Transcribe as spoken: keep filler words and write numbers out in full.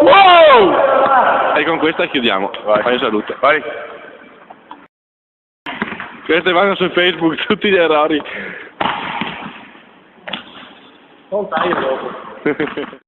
Wow! E con questa chiudiamo. Vai. Fai un saluto. Vai. Queste vanno su Facebook, tutti gli errori. Non taglio dopo.